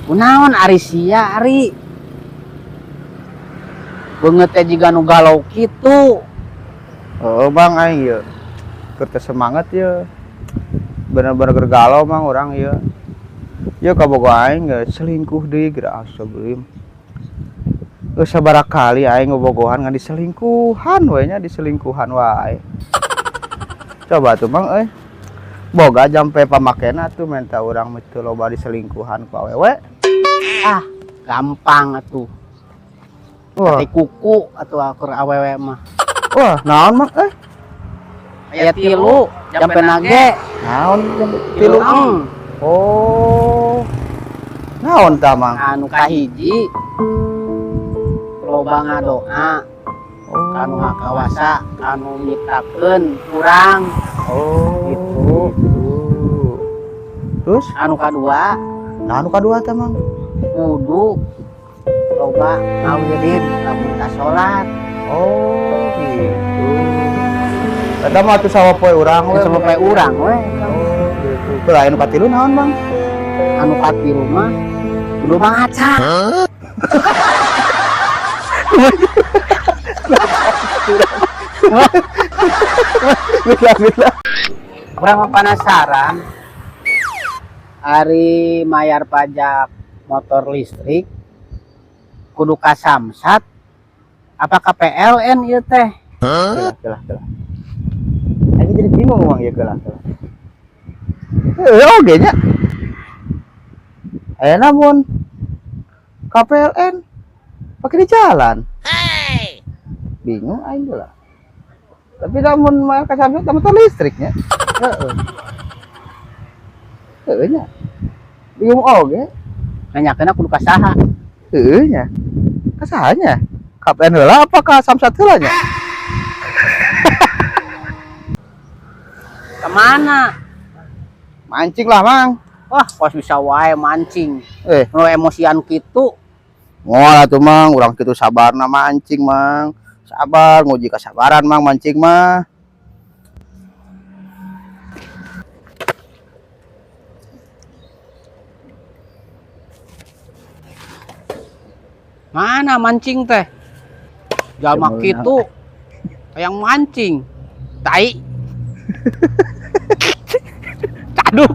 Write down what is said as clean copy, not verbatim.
Kunaon ari sia ari? Beungeut teh jiga nu galau kitu. Oh, Bang, aing ieu. Keur teu semangat ieu. Bener-bener keur galau Mang urang ieu. Ieu kabogoh aing geus selingkuh deui geura astagfirullahaladzim. Geus sabaraha kali aing ngobogohan ngan diselingkuhan we nya, diselingkuhan wae. Coba tuh Mang euy. Boga jampe pamakena tuh minta urang mah teu loba diselingkuhan ku awewe. Ah, gampang atuh. Wah, Tai kuku atuh akur awewe mah. Wah, naon Mang euy? Aya tilu jampe nage. Naon jampe tilu? Oh. Naon tah Mang? Anu kahiji loba ngadoa Oh. kanu ngakawasa kanu nyiptakeun urang. Oh. Gitu. Gitu. Terus? Anu kadua. Nah, anu kadua teh Mang? Kudu loba ngawirid lamun ka salat. Oh, gitu. Eta mah atuh sawa poe urang we. Sawa poe urang we. Oh, gitu. Teu anu katilu naon, Mang? Anu katilu mah kudu maca. Bila-bila. Urang mah penasaran. Ari mayar pajak motor listrik kudu ka Samsat apa ka PLN ieu teh? Kelah, kelah, kelah. Aing jadi bingung Mang ieu kelah, kelah. Heuh, oge nya. Ayeuna mun ka PLN pake di jalan. Bingung aing lah. Tapi lamun mayar ka Samsat motor listriknya. Heeh. Heuh nya. Bingung oge. Nanyakeunna kudu ka saha? Heuh nya. Ka saha nya? Ka PLN heula apa ka Samsat heula nya? Kemana? Mancing lah, Mang. Wah, kos bisa wae mancing. Nu emosian kitu. Moal atuh, Mang, urang kitu sabarna mancing, Mang. Sabar, nguji kesabaran, Mang, mancing mah. Mana mancing teh? Jalma Cemul kitu. Hayang mancing. Tai. Caduk.